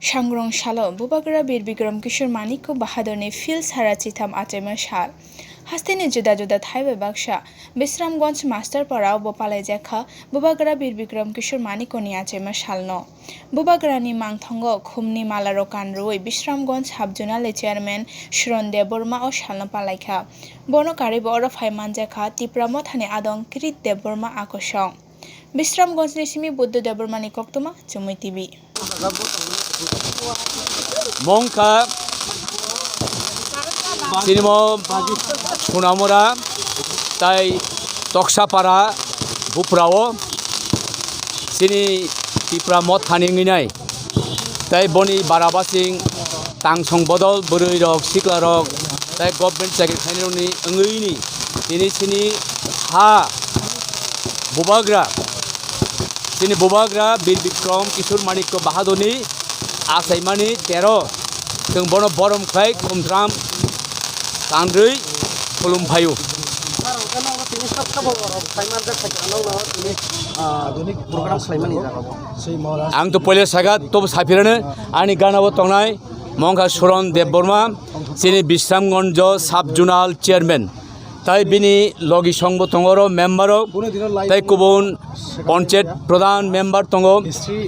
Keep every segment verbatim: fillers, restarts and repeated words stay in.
Sangrong salo Bubagra Bir Bikram Kishore Manikya Bahadurni Phil Sara Chitham achaima sal. Hasteni juda juda thai bai baksa Bisramganj Master Parao bo palaijakha Bubagra Bir Bikram Kishore Manikyani achaima salno. Bubagrani mangthango khumni malarok kanrwi Bisramganj Sub Zonal Chairman Suron Debbarma o salno palaikha. Bono karwibo oro phai manjakha Tipra Mothani adong Kirit Debbarma akosong. Bisramganjni simi Buddha Debbarmani koktwma, Chumui T V. Mongkha sinimo Sunamura tai Toksapara buprao sini Tipra Mothani nginai tai boni barabasing tangsong bodol bwrwi rok sikla rok tai government chakri khainani wngwi ni tini sini ha Bubagra, chini Bubagra Bir Bikram Kishore Manikya Bahadurni achaimani tero, chwng bono borom khlai khumthram tanrwi khulum phaio. Ang to poila saga to saphirano ani gana bo tongnai mongkha Suron Debbarma, chini Bisramganj Sub Zonal Chairman. Tai bini logi songbo tongo oro member rok, tai kubun panchayat pradhan member tongo,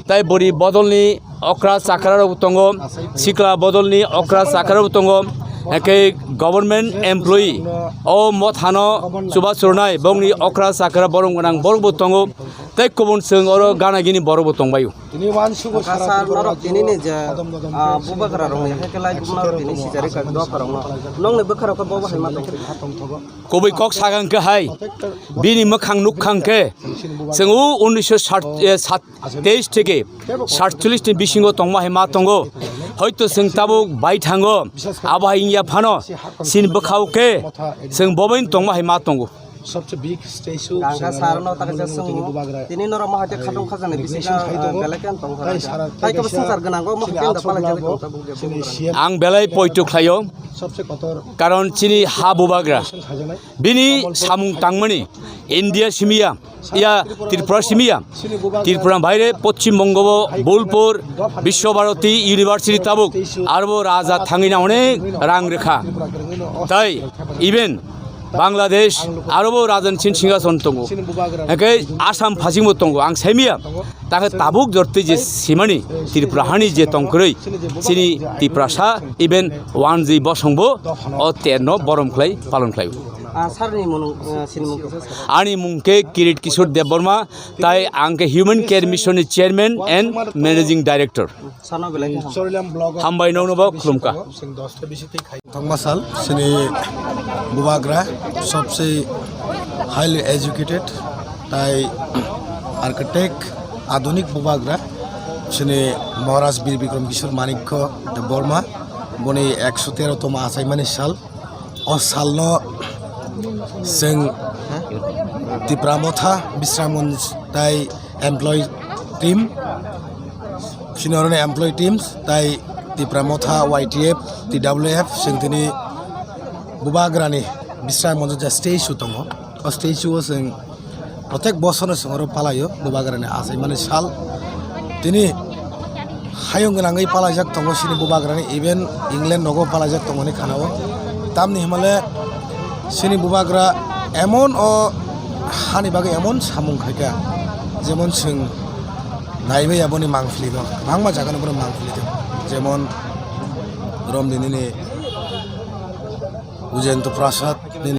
tai bori bodolni okra chakra rok tongo, sikla bodolni okra chakra rok tongo, hake government employee o mothano chuba churnai bongni okra chakra borom gwnang borok bo tongo, tai kubun chwng oro gana gini borok bo tongbaio. Tini uansukgo Wngkha sara sir, Tripura norok rajyo tini ni je, kodom kodom ah, khe bubagra rokni sini hakhe khe lai ekshete bumnaro tero tini tongmo sijari asai kha mani dophar sal rokno. Nokni bwkha rok khe bobo hai ma tongkha. Kubui kok sagang khe hai, bini mwkhang nukhang khe, chwng o unnish sat, eh, sat, teis theke satcholish ni bisingo tongma hai ma tongo. Hoito chwng tabuk bai thango, abo hai wngya phano, chini bwkhao khe chwng bobo tongma hai ma tongo. Sobse big statue Gangga Sangha sarno ta kaisa Nangmani Mutini swngo. Bubagra. Tini norok ma hai khe khatung khajani bisingo, belai khe ang tong kha. Tai khe bo swngchar gwnango ma hai khe ang da palai jagwi tong kha. Ang belai poito khlaio. Sobse kotor. Karon chini ha Bubagra. Bini samung tangmani India simiya, ya Tripura simiya. Tripura baire Poschim Bongo, Bolpur, Biswa Bharati University tabuk. Arbo raja thangina onek rang rekha. Tai even Bangladesh, arobo Rajan Sin Singhason tongo. Hake Assam phasingbo tongo. Ang saimia, takhe tabuk jortwi je simani Tripura hani je tongkwrwi, chini Tiprasa, even Wanjwi bosongbo o terno borom khlai, palon khlai. Ah, sir ni mung, ah, sini mung kisa sir. Ani mung khe Kirit Kishore Debbarma, tai ang khe Human Care Mission ni Chairman and Managing Director. Sano belai khe ham. Hambai nokno bo khulumkha. Thangma sal, sini Bubagra, sobse highly educated, tai architect, adhunik Bubagra, sini Maharaj Bir Bikram Kishore Manikya Debbarma, boni ekso tero toma achaimani sal, o salno chwng Tipra Motha, Bisramganj tai employee team, sini oroni employee teams, tai Tipra Motha, Y T F, T W F, chwng tini Bubagrani Bisramganj je statue tongo, o statue o chwng protek bosorno chwng oro palaio Bubagrani achaimani sal. Tini hayung gwnangwi palaijak tongo chini Bubagrani, even England nogo palaijak tongoni khanao. Tamni hwnmale chini Bubagra emon o hani bagwi emon samung khaikha, jemon chwng naibai aboni mangpili no, bangma jaga no bono mangpili tong, jemon romni nini Ujayanta Prasad ni